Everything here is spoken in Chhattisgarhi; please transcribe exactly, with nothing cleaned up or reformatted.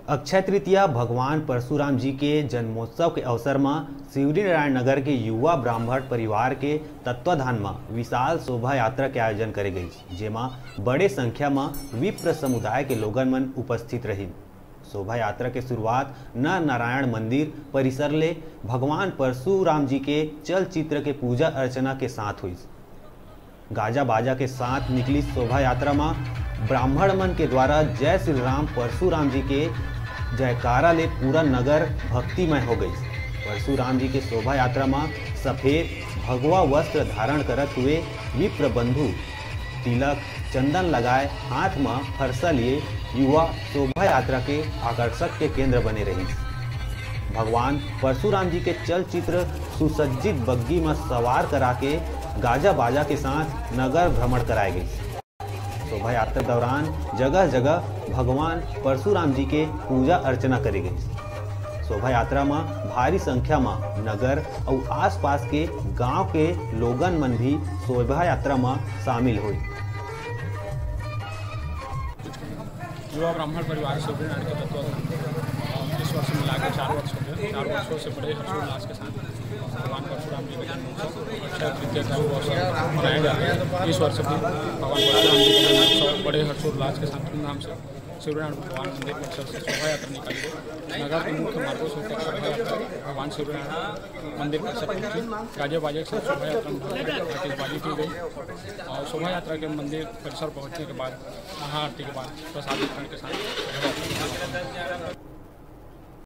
अक्षय तृतीया भगवान परशुराम जी के जन्मोत्सव के अवसर म शिवरीनारायण नगर के युवा ब्राह्मण परिवार के तत्वाधान म विशाल शोभा यात्रा के आयोजन करे गइस, जेमा बड़े संख्या म विप्र समुदाय के लोगन मन उपस्थित रहिन। शोभा यात्रा के शुरुआत नर नारायण मंदिर परिसर ले भगवान परशुराम जी के चलचित्र के पूजा अर्चना के साथ हुई। गाजा बाजा के साथ निकली शोभा यात्रा म ब्राह्मण मन के द्वारा जय श्री राम परशुराम जी के जयकारा ले पूरा नगर भक्तिमय हो गई। परशुराम जी के शोभा यात्रा म सफेद भगवा वस्त्र धारण करत हुए विप्र बंधु तिलक चंदन लगाए हाथ म फरसा लिए युवा शोभा यात्रा के आकर्षक के केंद्र बने रहिस। भगवान परशुराम जी के चलचित्र सुसज्जित बग्गी म सवार करा के गाजा बाजा के साथ नगर भ्रमण कराए गइस। शोभा यात्रा दौरान जगह जगह भगवान परशुराम जी के पूजा अर्चना करे गइस। शोभा यात्रा म भारी संख्या म नगर अउ आसपास के गांव के लोगन मन भी शोभा यात्रा म शामिल होइस। युवा ब्राह्मण परिवार शिवरीनारायण के तत्वाधान में इस वर्ष मिला के चार वर्ष हो गए। चार वर्षों से बड़े हर्षोल्लास के साथ भगवान परशुराम जी का जन्मोत्सव अक्षय तृतीया का शुभ अवसर मनाया जा रहा है। इस वर्ष भी भगवान परशुराम जी का जन्मोत्सव बड़े हर्षोल्लास के साथ धूमधाम से शिवरीनारायण भगवान मंदिर परिसर से शोभा यात्रा निकाली गई। नगर के मुख्य मार्गों से होकर शोभा यात्रा भगवान शिवरीनारायण मंदिर परिसर पहुंची। गाजे बाजे के साथ शोभा यात्रा में भव्य आतिशबाजी की गई और शोभा यात्रा के मंदिर परिसर पहुंचने के बाद महाआरती के बाद प्रसाद वितरण के साथ शोभा यात्रा